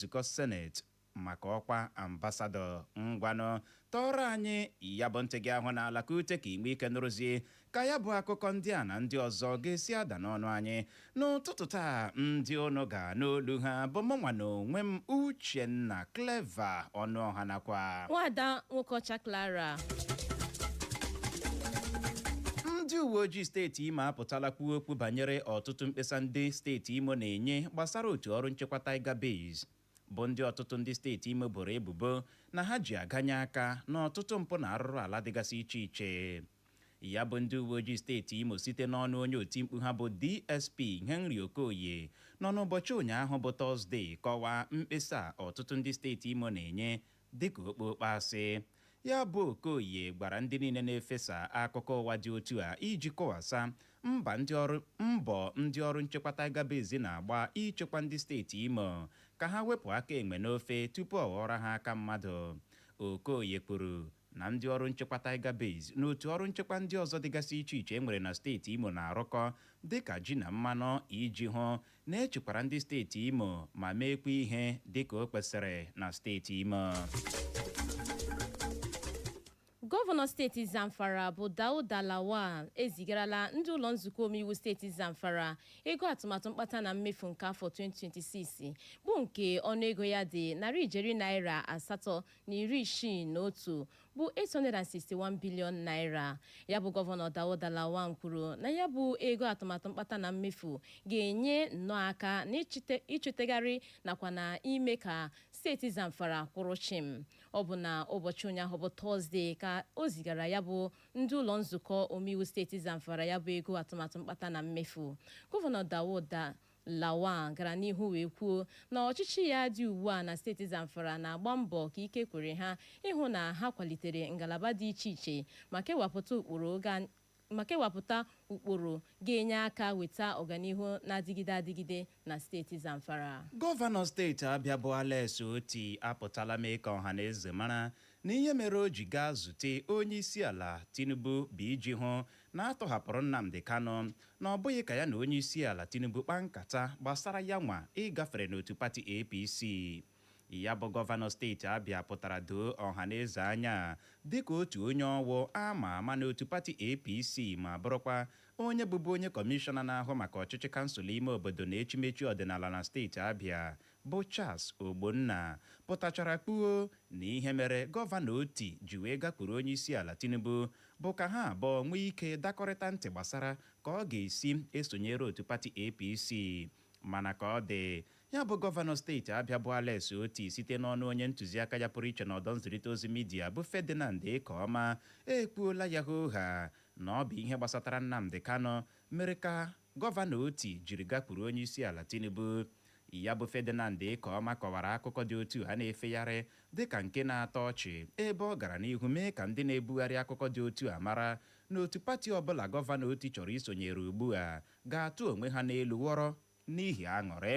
Nzukọ Seneti maka ọkwa ambasadọ. Ngwanụ, tọọrọ anyị ya bụ ntị gị ahụ n'ala ka ute, ka ị nwee ike nụrụzie ka ya bụ akụkọ ndị a na ndị ọzọ ga-esi ada n'ọnụ anyị n'ụtụtụ taa. Ndị ụnụ ga n'olu ha bụ mụnwa na onwe m, Uchenna Clever Ọnụọha, nakwa Nwaada Nwokocha Clara. Ndị uwe ojii steeti Imo apụtala kwuo okwu banyere ọtụtụ mkpesa ndị steeti Imo na-enye gbasara otu ọrụ nchekwa Tiger Base, bụ ndị ọtụtụ ndị steeti Imo boro ebubo na ha ji aganye aka n'ọtụtụ mpụ na arụrụ ala dịgasị iche iche. Ya bụ ndị uwe ojii steeti Imo, site n'ọnụ onye otimkpu ha bụ DSP Henry Okoye, nọ n'ụbọchị ụnyaahụ bụ Tọzdee kọwaa mkpesa ọtụtụ ndị steeti Imo na-enye dịka okpokpo asị. Ya bụ Okoye gwara ndị niile na-efesa akụkọ ụwa dị otu a iji kọwasa mba ndị ọrụ mbọ ndị ọrụ nchekwa Tiger Base na-agba ichekwa ndị steeti Imo ka ha wepụ aka enwe n'ofe tupu ọ ghọrọ ha aka mmadụ. Okoye kwuru na ndị ọrụ nchekwa Tiger Base na otu ọrụ nchekwa ndị ọzọ dịgasị iche iche e nwere na steeti Imo na-arụkọ dịka ji na mmanụ iji hụ na echekwara ndị steeti Imo ma meekwa ihe dịka o kwesịrị na steeti Imo. Gọvanọ steeti Zamfara bụ Dauda Lawal ezigarala ndị ụlọ nzukọ omeiwu steeti Zamfara ego atụmatụ mkpata na mmefu nke afọ 2026, bụ nke ọnụego ya dị narị ijeri naira 861, bụ 861 billion naira. Ya bụ gọvanọ Dauda Lawal kwuru na ya bụ ego atụmatụ mkpata na mmefu ga-enye nnọọ aka n'ịchụtegharị nakwa na ime ka steeti Zamfara kwụrụ chịm. Ọ bụ na ụbọchị ụnyaahụ bụ Tọzdee ka o zigara ya bụ ndị ụlọ nzukọ omeiwu steeti Zamfara ya bụ ego atụmatụ mkpata na mmefu. Gọvanọ Dauda Lawal gara n'ihu wee kwuo na ọchịchị ya dị ugbu a na steeti Zamfara na-agba mbọ ka ike kwere ha ịhụ na ha kwalitere ngalaba dị iche iche ma kewapụta ụkpụrụ ga-enye aka weta ọganihu na-adịgide adịgide na steeti Zamfara. Gọvanọ steeti Abịa bụ Alex Oti apụtala mee ka ọha na eze mara na ihe mere o ji gaa zute onye isi ala Tinubu bụ iji hụ na atọhapụrụ Nnamdi Kanu, na ọ bụghị ka ya na onye isi ala Tinubu kpaa nkata gbasara ya nwa ịgafere n'otu pati APC. Ya bụ gọvanọ steeti Abịa pụtara doo ọha na eze anya dịka otu onye ọwụ ama ama n'otu pati APC, ma bụrụkwa onye bụbu onye kọmishọna na-ahụ maka ọchịchị kansụl ime obodo na echimechi ọdịnala na steeti Abịa, bụ Charles Ogbonna, pụtachara kpuo na ihe mere gọvanọ Oti ji wee gakwuru onye isi ala Tinubu bụ ka ha abụọ nwee ike dakọrịta ntị gbasara ka ọ ga-esi esonyere otu pati APC. Mana ka ọ dị, ya bụ gọvanọ steeti Abịa bụ Alex Oti, site n'ọnụ onye ntụziaka ya pụrụ iche n'ọdọ nzirịta ozi midia bụ Ferdinand Ekeọma, ekwuola ya hooha na ọ bụ ihe gbasatara Nnamdi Kanu mere ka gọvanọ Oti jiri gakwuru onye isi ala Tinubu. Ya bụ Ferdinand Ekeọma kọwara akụkọ dị otu a na-efegharị dịka nke na-atọ ọchị, ebe ọ gara n'ihu mee ka ndị na-ebugharị akụkọ dị otu a mara na otu pati ọbụla gọvanọ Oti chọrọ isonyere ugbu a ga-atụ onwe ha n'elu ghọrọ n'ihi aṅụrị.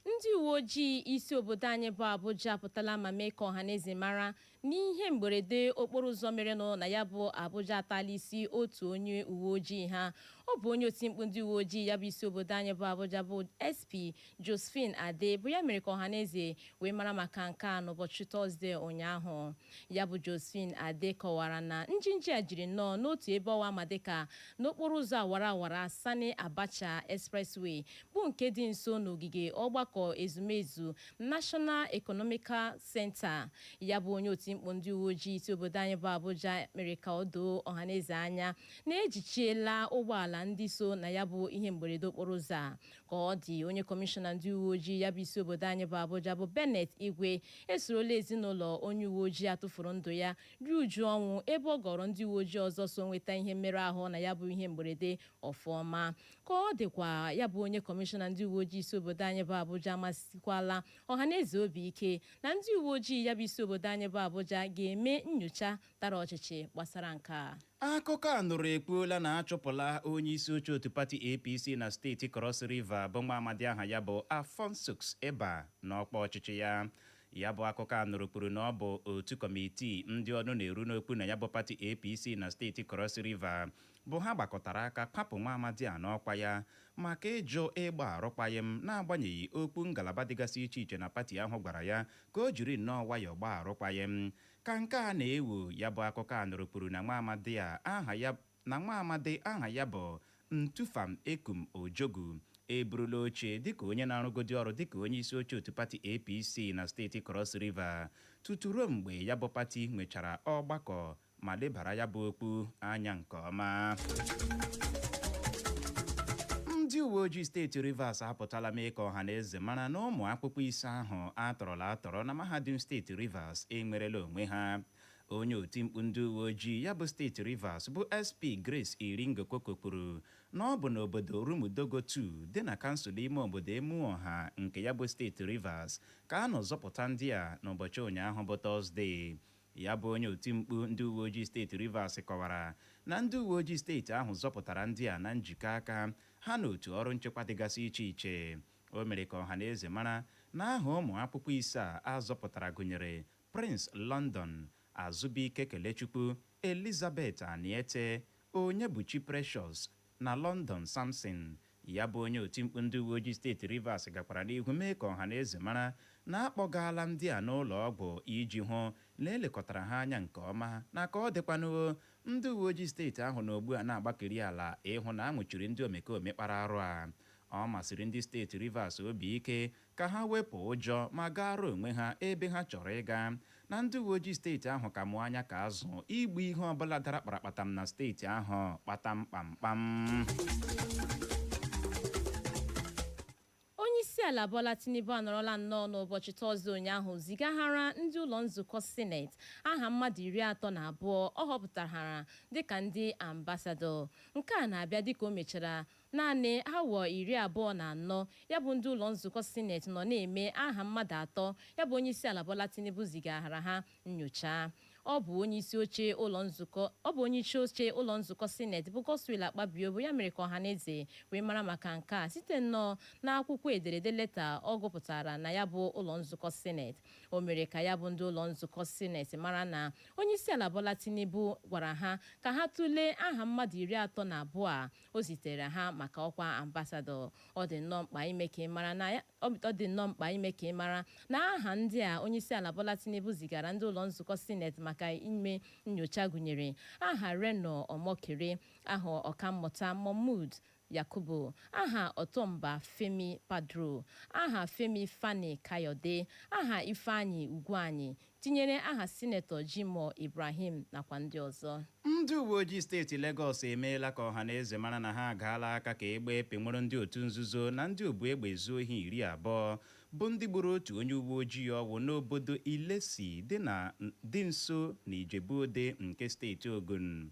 Ndị uwe ojii isi obodo anyị bụ Abuja apụtala ma mee ka ọhaneze mara n'ihe mberede okporo ụzọ merenụ na ya bụ Abuja atala isi otu onye uwe ojii ha. Ọ bụ onye otimkpu ndị uwe ojii ya bụ isi obodo anyị bụ Abuja, bụ SP Josephine Ade, bụ ya mere ka ọhaneze wee mara maka nke a n'ụbọchị Tọzdee ụnyaahụ. Ya bụ Josephine Ade kọwara na njinji a jiri nnọọ n'otu ebe ọwa ma dịka n'okporo ụzọ awara awara Sani Abacha Expressway, bụ nke dị nso n'ogige ọgbakọ ezumezu National Economical Center. Ya bụ onye otimkpu ndị uwe ojii isi obodo anyị bụ Abuja mere ka ọ doo ọhaneze anya na ejichiela ụgbọala ndị so na ya bụ ihe mberede okporo ụzọ a. Ka ọ dị, onye kọmishọna ndị uwe ojii ya bụ isi obodo anyị bụ Abuja, bụ Bennett Igwe, esorola ezinụlọ onye uwe ojii atụfuru ndụ ya rie uju ọnwụ, ebe ọ gọrọ ndị uwe ojii ọzọ so nweta ihe mmerụ ahụ na ya bụ ihe mberede ọfụọma. Ka ọ dịkwa, ya bụ onye kọmishọna ndị uwe ojii isi obodo anyị bụ Abuja amasịkwala ọhaneze obi ike na ndị uwe ojii ya bụ isi obodo anyị bụ Abuja ga-eme nyocha tara ọchịchị gbasara nke a. Akụkọ a nụrụ ekwuola na achụpụla onye isi oche otu pati APC na steeti Cross River, bụ nwa amadi aha ya bụ Alphonsus Eba, n'ọkwa ọchịchị ya. Ya bụ akụkọ a nụrụ kwuru na ọ bụ otu kọmitii ndị ọnụ na-eru n'okwu na ya bụ pati APC na steeti Cross River Bụ ha gbakọtara aka kwapụ nwa amadi a n'ọkwa ya maka ịjụ ịgba arụkwaghịm, n'agbanyeghị okwu ngalaba dịgasị iche iche na pati ahụ gwara ya ka o jiri nnọọ nwayọọ gbaa arụkwaghịm. Ka nke a na-ewu, ya bụ akụkọ a nụrụ kwuru na nwa amadi a aha ya na nwa amadi aha ya bụ Ntufam Ekum Ojogu eburula oche dịka onye na-arụgodi ọrụ dịka onye isi oche otu pati APC na steeti Cross River, tutu ruo mgbe ya bụ pati nwechara ọgbakọ ma lebara ya bụ okwu anya nke ọma. Ndị uwe ojii steeti Rivers apụtala mee ka ọha na eze mara na ụmụ akwụkwọ ise ahụ atọrọla atọrọ na mahadum steeti Rivers enwerela onwe ha. Onye otimkpu ndị uwe ojii ya bụ steeti Rivers, bụ SP Grace Iringe-Koko, kwuru na ọ bụ n'obodo Rumudogo 2 dị na kansụl ime obodo Emuoha nke ya bụ steeti Rivers ka a nọ zọpụta ndị a n'ụbọchị ụnyaahụ bụ Tọzdee. Ya bụ onye otimkpu ndị uwe ojii steeti Rivers kọwara na ndị uwe ojii steeti ahụ zọpụtara ndị a na njikọ aka ha na otu ọrụ nchekwa dịgasị iche iche. O mere ka ọha na eze mara na aha ụmụ akwụkwọ ise a azọpụtara gụnyere Prince London Azubike, Kelechukwu Elizabeth Aniete, Onyebuchi Precious na London Samson. Ya bụ onye otimkpu ndị uwe ojii steeti Rivers gakwara n'ihu mee ka ọha na eze mara na akpọgaala ndị a n'ụlọ ọgwụ iji hụ na elekọtara ha anya nke ọma, na ka ọ dịkwanụ, ndị uwe ojii steeti ahụ na ugbu a na-agbakeri ala ịhụ na a nwụchiri ndị omekome kpara arụ a. Ọ masịrị ndị steeti Rivers obi ike ka ha wepụ ụjọ ma gara onwe ha ebe ha chọrọ ịga, na ndị uwe ojii steeti ahụ ka mụọ anya ka azụ igbu ihe ọbụla dara kparakpatam na steeti ahụ kpatam kpamkpam. Onye isi ala Bola Tinubu anọrọla nnọọ n'ụbọchị Tọzdee ụnyaahụ zigaghara ndị ụlọ nzukọ Sineti aha mmadụ 32 ọ họpụtara dịka ndị ambasadọ. Nke a na-abịa dịka o mechara naanị awa 24 ya bụ ndị ụlọ nzukọ Sineti nọ na-eme aha mmadụ atọ ya bụ onye isi ala Bola Tinubu zigaghara ha nyocha. Ọ bụ onye isi oche ụlọ nzukọ Sineti, bụ Godswill Akpabio, bụ ya mere ka ọha na eze wee mara maka nke a site nnọọ n'akwụkwọ ederede leta ọ gụpụtara na ya bụ ụlọ nzukọ Sineti. O mere ka ya bụ ndị ụlọ nzukọ Sineti mara na onye isi ala Bola Tinubu gwara ha ka ha tụlee aha mmadụ 32 a o zitere ha maka ọkwa ambasadọ. Ọ dị nnọọ mkpa ime ka ị mara na aha ndị a onye isi ala Bola Tinubu zigara ndị ụlọ nzukọ Sineti maka ime nyocha gụnyere aha Reno Omokri, aha Ọkammụta Mahmood Yakubu, aha Ọtọmba Femi Pedro, aha Femi Fani Kayode, aha Ifeanyi Ugwuanyi, tinyere aha Sinetọ Jimoh Ibrahim nakwa ndị ọzọ. Ndị uwe ojii steeti Legọs emeela ka ọha na eze mara na ha agaala aka ka egbe penwere ndị otu nzuzo na ndị obu egbe ezu ohi 20 bụ ndị gburu otu onye uwe ojii ọwụ n'obodo Ilesi dị na dị nso na Ijebu Ode nke steeti Ogun.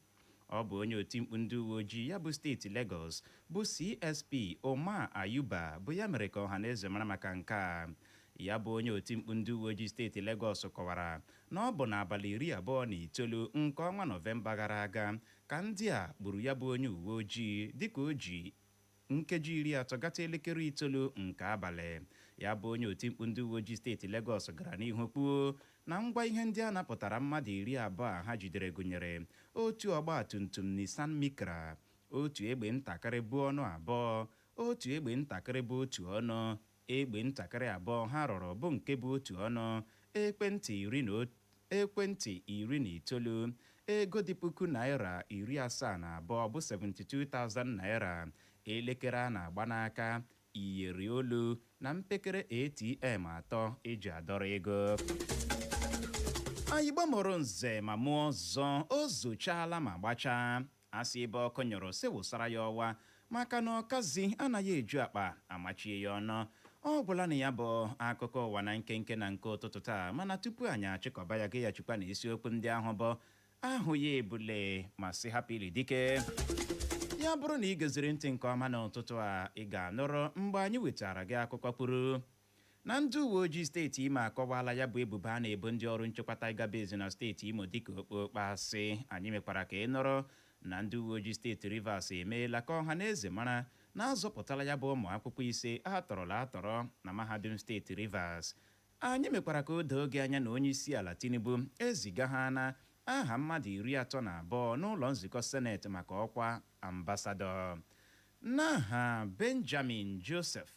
Ọ bụ onye otimkpu ndị uwe ojii ya bụ steeti Legọs, bụ CSP Omar Ayuba, bụ ya mere ka ọha na eze mara maka nke a. Ya bụ onye otimkpu ndị uwe ojii steeti Legọs kọwara na ọ bụ n'abalị 29 nke ọnwa Nọvemba gara aga ka ndị a gburu ya bụ onye uwe ojii dịka o ji nkeji 30 gata elekere 9 nke abalị. Ya bụ onye otimkpu ndị uwe ojii steeti Legọs gara n'ihu kwuo na ngwa ihe ndị a napụtara mmadụ 20 a ha jidere gụnyere otu ọgba tum tum Nissan Micra, otu egbe ntakịrị bụ ọnụ abụọ, otu egbe ntakịrị bụ otu ọnụ, egbe ntakịrị abụọ ha rụrụ bụ nke bụ otu ọnụ, ekwentị 19, ego dị ₦72,000 bụ 72,000 naira, elekere a na-agba n'aka, iyeri olu na mpekere ATM atọ eji adọrọ ego. Anyị gbamụrụ nze ma mụọ ọzọ, o zochaala ma gbachaa. Asị ebe ọkụ nyụrụ sị wụsara ya ọwa, maka na ọkazi anaghị eju akpa amachie ya ọnụ. Ọ gwụla na ya bụ akụkọ ụwa na nkenke na nke ụtụtụ taa, mana tupu anyị achịkọba ya, gị ya chukwa na isiokwu ndị ahụ bụ ahụ ya ebule ma sị hapụ ili dike. Ya bụrụ na ị geziri ntị nke ọma n'ụtụtụ a, ị ga-anụrụ mgbe anyị wetara gị akụkọ kwuru na ndị uwe ojii steeti Imo akọwala ya bụ ebubo a na-ebo ndị ọrụ nchekwa Tiger Base na steeti Imo dịka okpokpo asị. Anyị mekwara ka ị nụrụ na ndị uwe ojii steeti Rivers emeela ka ọha na eze mara na azọpụtala ya bụ ụmụ akwụkwọ ise a tọrọla atọrọ na mahadum steeti Rivers. Anyị mekwara ka o doo gị anya na onye isi ala Tinubu eziga ha na Aha mmadụ 32 n'ụlọ nzukọ Seneti maka ọkwa ambassador. N'aha Benjamin Joseph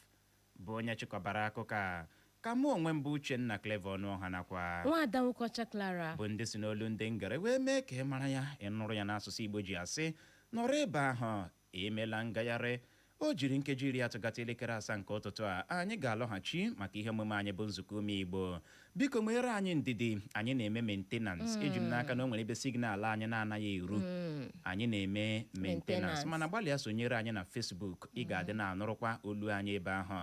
bụ onye chịkọbara akụkọ a, ka mụ onwe m bụ Uchenna Clever Ọnụọha nakwa Nwaada Nwokocha Clara bụ ndị si n'olu ndị ngere wee mee ka ị mara ya, ịnụrụ ya n'asụsụ Igbo, ji asị nọrọ ebe ahụ, emela ngagharị. O jiri nkeji 30 gata elekere 7 nke ụtụtụ a, anyị ga-alọghachi maka ihe omume anyị bụ Nzukọ Ume Igbo. Biko nwere anyị ndidi, anyị na-eme maintenance. Eji m n'aka na o nwere ebe signal anyị na-anaghị eru. Anyị na-eme maintenance. Maintenance. Mana gbalịa sonyere anyị na Facebook, ị ga-adị na-anụrụkwa olu anyị ebe ahụ.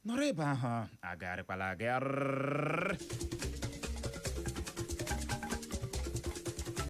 Nọrọ ebe ahụ, agagharịkwala agagharị.